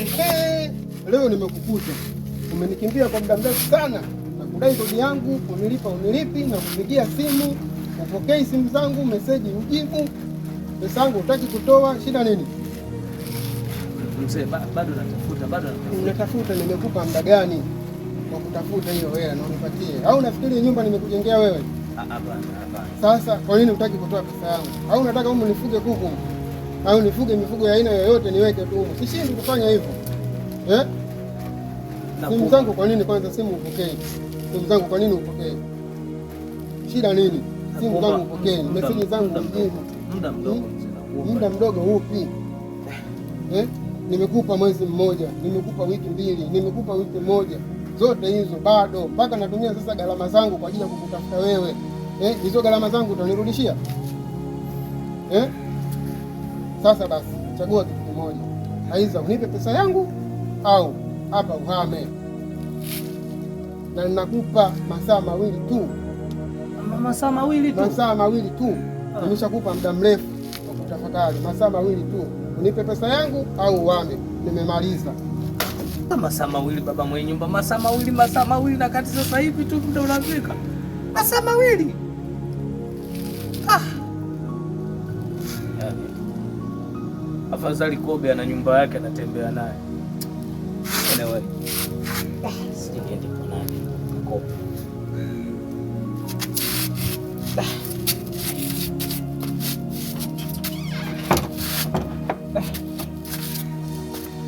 Ehe, leo nimekukuta. Umenikimbia kwa muda mrefu sana. Nakudai kodi yangu, unilipa unilipi, na kupigia simu, upokei simu zangu, meseji ujibu. Pesa yangu hutaki kutoa, shida nini? Mzee, bado natafuta, bado natafuta. Unatafuta, nimekupa muda gani wa kutafuta hiyo hela na unipatie? Au unafikiri nyumba nimekujengea wewe? Hapana, hapana. Sasa kwa nini hutaki kutoa pesa yangu? Au unataka humu nifuge kuku au nifuge mifugo ya aina yoyote niweke tu humu? Sishindi kufanya hivyo eh? Simu zangu kwa nini kwanza simu upokei? Simu zangu kwa nini upokei? Shida nini? Simu zangu upokei, meseji zangu ujibu. Muda mdogo mzee, nakuomba. Muda mdogo upi? Eh? Nimekupa mwezi mmoja, nimekupa wiki mbili, nimekupa wiki moja, zote hizo bado, mpaka natumia sasa gharama zangu kwa ajili ya kukutafuta wewe. Eh, hizo gharama zangu utanirudishia? Eh? Sasa basi, chagua kitu kimoja, aidha unipe pesa yangu au hapa uhame, na ninakupa masaa mawili tu. Masaa mawili tu. Masaa mawili tu, nimeshakupa muda mrefu wa kutafakari. Masaa mawili tu, unipe pesa yangu au uhame. Nimemaliza. Masaa mawili baba mwenye nyumba, masaa mawili, masaa mawili na kati sasa hivi tu muda unafika. Masaa mawili. Ah. Yaani, afadhali Kobe ana nyumba yake anatembea naye. Anyway.